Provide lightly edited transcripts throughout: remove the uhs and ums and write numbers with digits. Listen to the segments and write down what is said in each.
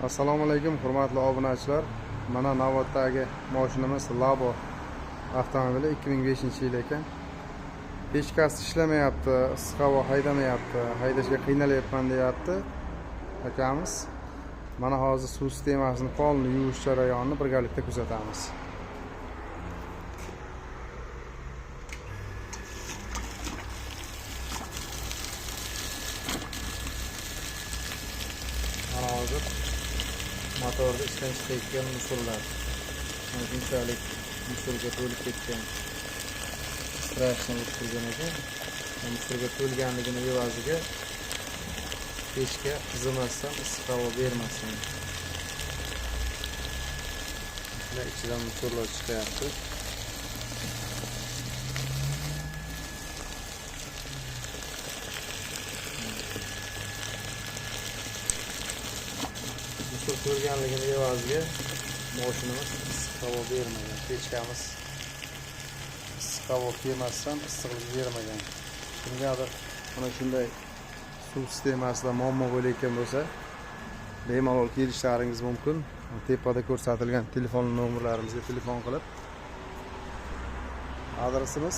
Assalomu alaykum hurmatli obunachilar. Mana navbatdagi mashinamiz Labo avtomobili 2005-yil ekan. Pechkasi ishlamayapti, issiq havo haydamayapti, haydashga qiynalyapman deyapti akamiz. Mana hozir suv sistemasini polni yuvish jarayonini birgalikda kuzatamiz. Mana hozir motorda ishdan chiqayotgan musullar. Mana shunchalik musulga to'lib ketgan. Strashni bo'lib turgan ekan. Musulga to'lganligini evaziga pechka qizimasdan, issiq havo bermasdan. Shunday ichidan musullar chiqyapti. Musul to'lganligini evaziga mashinamiz issiq havo bermagan, pechkamiz issiq havo kelmasdan issiqlik bermagan. Kimgadir mana shunday suv sistemasida muammo bo'layotgan bo'lsa, bemalol kelishlaringiz mumkin. Tepada ko'rsatilgan telefon nomerlarimizga telefon qilib, adresimiz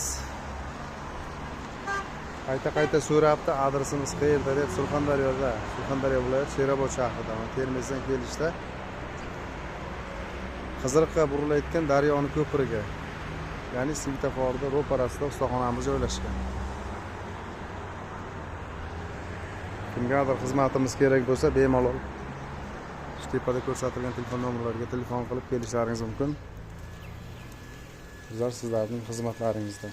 qayta-qayta so'rabdi, adresimiz qayerda deb. Surxondaryoda, Surxondaryo viloyati Sherobod shahrida. Termizdan kelishda Qiziriqqa burilayotgan daryoni ko'priga, ya'ni svetoforda ro'parasida ustaxonamiz joylashgan. Kimgadir xizmatimiz kerak bo'lsa, bemalol shu tepada ko'rsatilgan telefon nomerlariga telefon qilib kelishlaringiz mumkin. Bizlar sizlarning xizmatlaringizda.